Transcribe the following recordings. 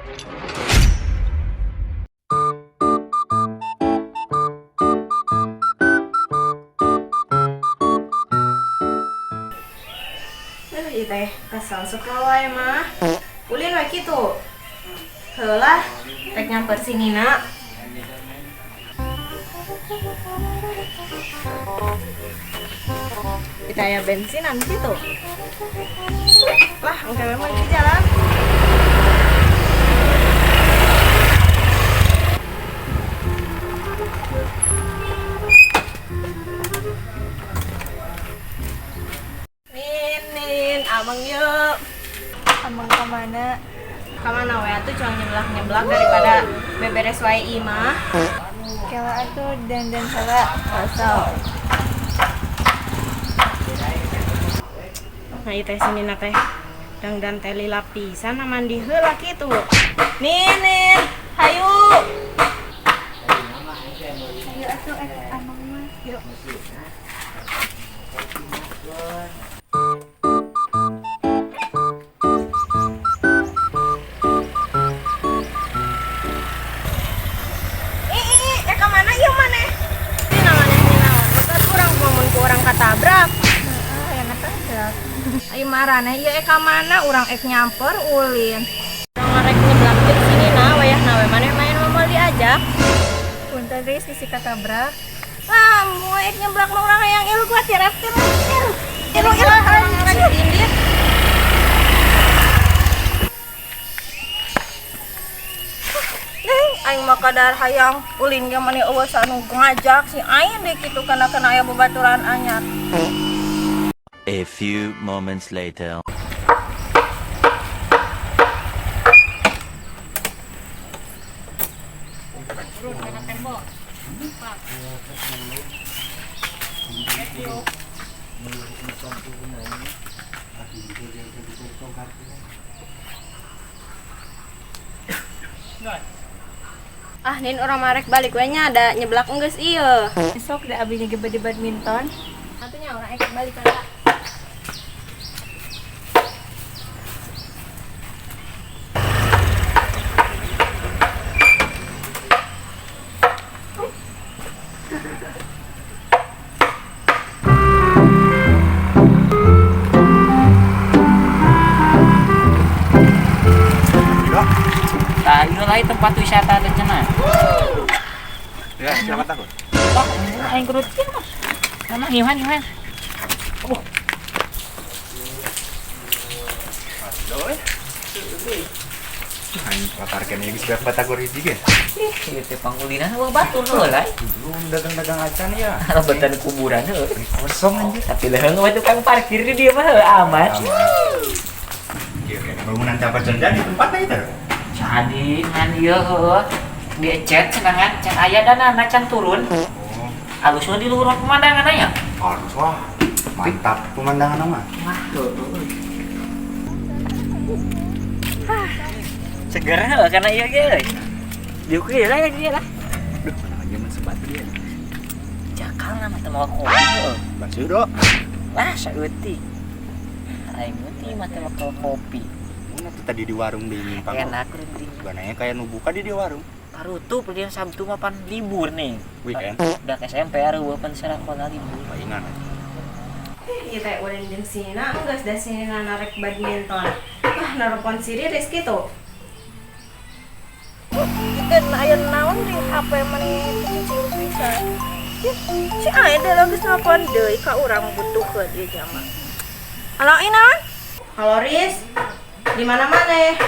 Ieu teh kesel sekolah mah. Ulin we kitu. Heulah, rek nyamper si Nina. Kita aya bensinan kitu. Lah, engke we mah di jalan. Nin, Nin, ameng yuk. Ameng kemana? Kamana we atuh cuang nyeblak-nyeblak daripada beberes wae imah. Kela atuh dandan heula. Osok. Nah, ieu teh si Nina teh dangdan teh lila pisan mandi heula kitu. Nin, Nin, hayu. Ayo atuh ameng mah. Yuk. Ih, ih, ih, eh kamana ieu maneh? Nina maneh ninaon? Betul kurang mun ku urang katabrak. Heeh, yang ngetabrak. Ayo maraneh ieu ka mana urang ek nyamper ulin. Urang rek nyeblak jeung si Nina wayahna we maneh main moal diajak. Punten Riz bisi katabrak. Ah, mau ek nyeblak mah urang hayang ilu kuat tirep tirep. Ilu ilu rek indit. Neng, aing mah kadar hayang ulin ge mani eueuh anu ngajak si aing deui kitu kana kana aya babaturan anyar. A few moments later. Ah, Nin urang marek balik we nya ada nyeblak enggeus ieu. Sok da abi ge bade badminton. Atunya urang ek balik heula. Nah, ieu lain tempat wisata teh cenah. Ya, siapa takut? Wah, aing kudu kieu mah. Mana hiuhan hiuhan. Oh, Aing latar kene geus beak batagor hiji ge. Ih, ieu teh pangulina wah batur heuh lah. Belum dagang-dagang acan ya. Robetan kuburan heuh. Kosong anjir. Tapi leuheung we tukang parkir di dieu mah heuh aman. Ieu kene bangunan capat jadi tempatnya itu. Jadi ngan ieu heuh. Diecet cenah can aya danana can turun. Oh, Alus mah di luhur pemandangan nya. halus wah. Mantap pemandangan mah. Wah, heuh. Seger heuh karena ieu ge euy. Diukir lah ya lah. Duh, mana aja mah sebatu dia. Jakal nama teu mawa kopi heuh. Basuh, Dok. Lah saeutik. Aing mah teu mawa kopi. Mana tuh tadi di warung di nyimpang. Enak runding. Bananya kayak nu buka di warung. Tarutup dia Sabtu mah pan libur nih. Weekend. Udah ke SMP areueuh pan sakola libur. Palingan aja. Ieu teh ulin jeung si Nina enggeus da si Nina narek badminton. Wah, naropon si Riris kitu. Ieu aya naon di HP mani cicing pisan. Si aing teh geus nelpon deui ka urang butuhkeun ieu jama. Halo Inan. Halo Riz. Di mana maneh?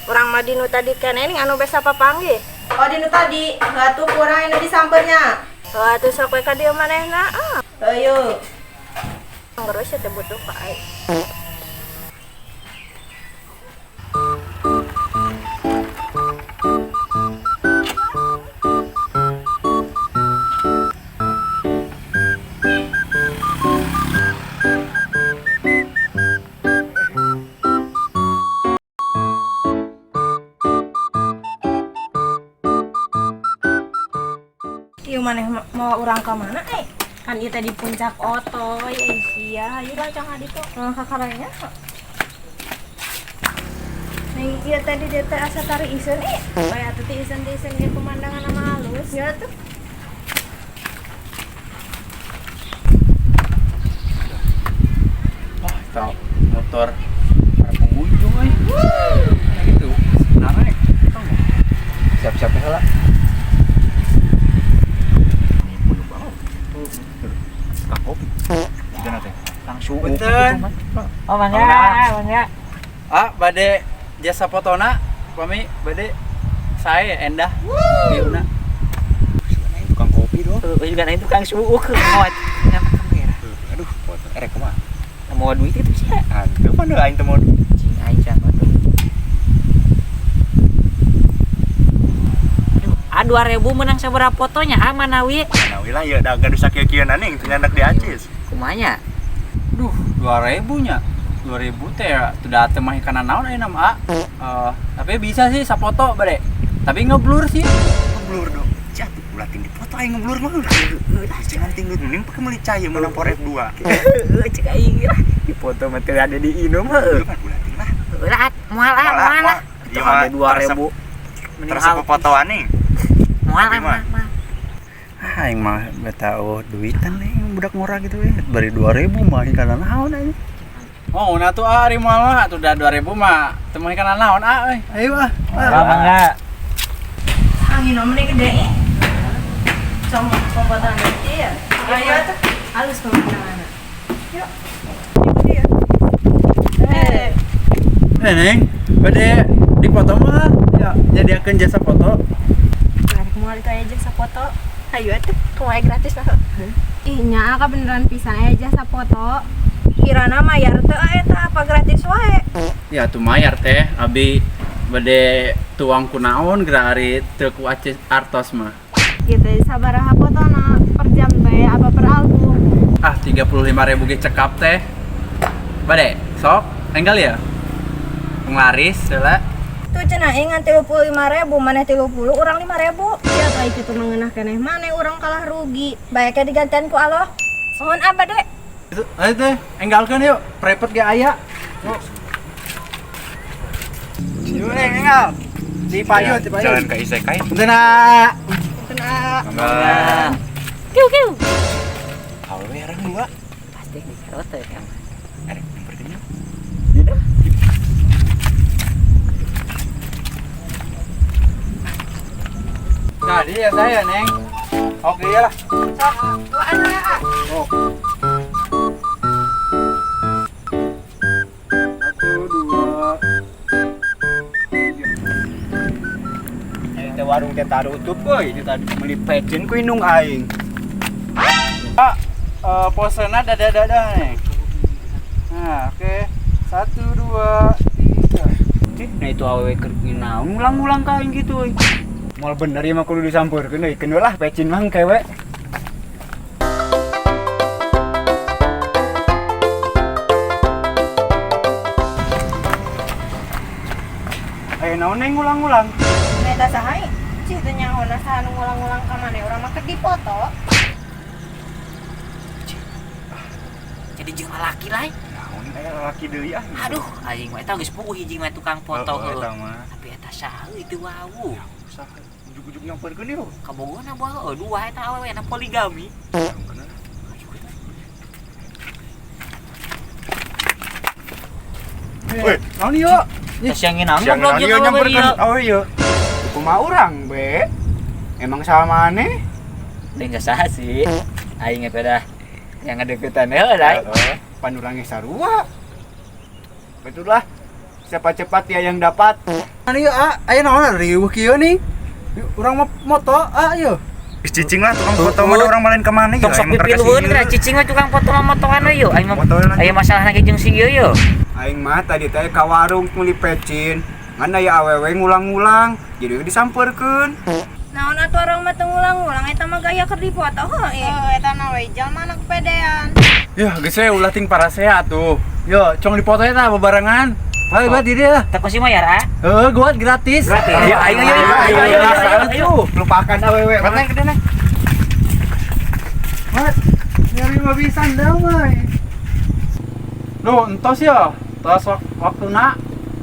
Urang mah di nu tadi keneh ning anu besa papanggih. Oh di nu tadi, heuh atuh kurang anu disampeurnya. Heuh atuh sok we ka dieu manehna. Ah. Heuh. Ngeros ya teh butuh ka aing. Ieu maneh mau urang ka mana eh? Kan ieu teh di puncak otoy eh sia, ieu lah cang adi tuh. Kakaranya. Neng, iya tadi dia teh asa tari isen ih. Bae atuh ti isen-isen ge pemandangan mah halus. Ya tuh. Wah, tau motor para pengunjung euy. Nah gitu. Naik. Siap-siap heula. Tukang kopi. Gimana teh? Langsung. Punten. Oh, mangga, mangga. Ah, bade jasa fotona pami bade saya endah Diuna. Tukang kopi dong. Heeh, juga lain tukang suuk moal nama kamera. Aduh, foto erek kumaha? Mau duit itu sih. Aduh, mana aing teu mau. Cing aing can tuh. Aduh, ah 2000 menang sabaraha fotonya ah manawi. Manawi lah ya da gaduh sakieu-kieu ning teu nyandak di acis. Kumanya? Duh, 2000 nya. 2000 teh ya, teu da teu mah kana naon ayeuna mah. Tapi bisa sih sapoto bade. Tapi ngeblur sih. Ngeblur dong. Jatuh ulah ting dipoto aing ngeblur mah. Jangan tinggal mending pakai meuli cai menang por F2. Heeh, cek aing lah. Di foto mah teu ada di inum heuh. Ulah ting lah. Ulah moal ah, moal lah. Iya mah 2000. Terus fotoan nih. Moal ah, moal. Ah, aing mah beta oh duitan nih budak ngora gitu ya. Bari 2000 mah kana naon aing. Oh, nah tuh ah, ari moal mah atuh da 2000 mah teu mah kana naon ah euy. Ayo ah. Ah, mangga. Angin nomornya gede ih. Com kompotan iya. Ayo tuh. Halus pemandangan. Yuk. Iya. Eh, Eh, Neng, bade dipoto mah ya nyadiakeun jasa foto. Narik moal itu aja jasa foto. Ayo atuh, kumaha gratis lah. Ih, nya ka beneran pisan aya jasa foto. Kirana mayar teu eta apa gratis wae. Ya tuh mayar teh, abi bade tuang ku naon geura ari teu ku acis artos mah. Gitu, sabaraha fotona per jam teh apa per album? Ah, 35.000 ge cekap teh. Bade, sok, enggal ya. Penglaris heula. Tuh cenah ingan 35.000, maneh 30, urang 5.000. Ya baik itu mengenah keneh maneh urang kalah rugi. Baiknya digantian ku aloh. Mohon apa dek? Itu, ayo teh, enggalkeun yuk, private ge aya. Yuk. Yuk, Neng, enggal. Di payun, di payun. Jalan ke isekai. Punten ah. Kena Mangga. Kiu kiu. Awewe arang dua. Pasti diserot ya kan. Erek nyamperkeun yuk. Nah, dia saya, Neng. Oke ya lah. Sok, duaan we ah. Oh. 1, 2, 3. Ini teh warung teh tarutup euy, ini tadi meuli pecin ku indung aing. Pak, posena dada-dada nih. Nah, oke. 1, 2, 3. Nah itu awewe keur naon ngulang-ngulang ka aing gitu euy. Moal bener ieu mah kudu disampeurkeun euy, keun lah pecin mah engke we. Ayo naon neng ngulang-ngulang? Eta saha ih? Cih teu nyaho saha nu ngulang-ngulang ka maneh urang mah keur dipoto. Jadi jeung lalaki lain. Naon aya lalaki deui ah. Aduh, aing mah eta geus puguh hiji mah tukang foto Heeh, heuh. eta mah. Tapi eta saha itu wau. Saha ujug-ujug nyamperkeun ieu. Kabogona bae heuh dua eta awewe na poligami. Weh, Naon ieu? Terus yang naon siang goblok naon jeung ieu awewe nyamperkeun ieu. awewe ieu. Kumaha urang be? Emang sama maneh? Lain saha sih. Aing eta dah yang ngedeketan heula lah. Heeh, pan urang ge sarua. Betul lah. Siapa cepat dia yang dapat. Mana ieu, ah? Aya naon riweuh kieu nih? Urang mah moto, ah ieu. Cicing lah tukang foto mah orang lain kemana ya? Tong sok pipilueun geura cicing mah tukang foto mah motoan we yeuh. Aing mah aya masalahna ge jeung si ieu yeuh. Aing mah tadi teh ka warung meuli pecin. Ngan aya awewe ngulang-ngulang, jadi disampeurkeun. Naon atuh urang mah teu ngulang-ngulang eta mah gaya keur dipoto heuh. Oh, eta na we jalma anak kepedean. Yah, geus we ulah ting parasea atuh. Yo, cong dipoto eta bebarengan. Bae bae di dia lah. Teu kusi mayar ah. Heuh, gua gratis. Gratis. Ayo ayo ayo ayo ayo ayo. Lupakan awewe. Mana gede neng? Mat, nyari mah bisa damai. Loh, entos ya. Tos waktuna.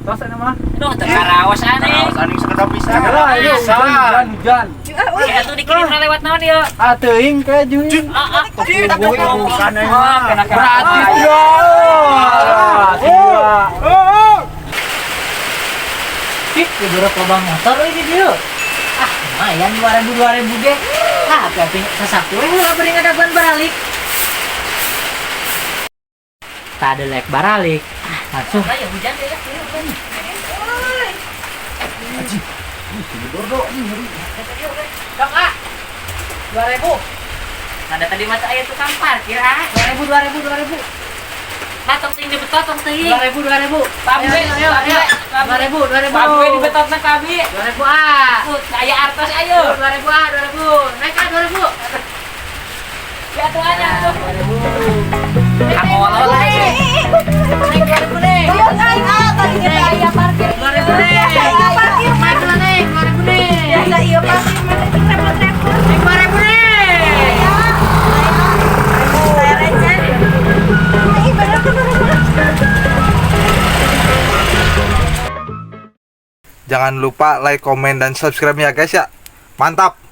Tos ana mah. Aduh, teu karaos aneh. Karaos anjing sakedap pisan. Segera ayo hujan hujan. Ya atuh dikirim lewat naon ieu? Ah teuing ke jeung. Ah, ah. Bukan Ah, kena kena. Gratis ya. Oh. Ih, beberapa lubang motor euy di dieu. Ah, lumayan 2000 2000 ge. Ah, api-api sasapu we heula bari ngadaguan baralik. Tak ada lek baralik. Ah, langsung. Ayo hujan deh ya. Dok, ah. 2000. Ada tadi mata aya tukang parkir ah. 2000 2000 2000. Nah, tong teuing dibetot tong teuing. 2000 2000. Pabwe, Ayo, ayo, pabwe. 2000 2000. Pabwe dibetotna ka abi. 2000 ah. Aya artos ayo. 2000 ah, 2000. Naik ah 2000. Ya tuh aja tuh. 2000. Angolol aja. Naik 2000 nih. Ayo aing ah tadi kita aya parkir. 2000 nih. Biasa ieu parkir mah. Naik lah nih, 2000 nih. Biasa ieu parkir mah teh repot-repot. Naik 2000 nih. Saya receh. Ih, bener bener bener. Jangan lupa like, komen, dan subscribe ya guys ya. Mantap!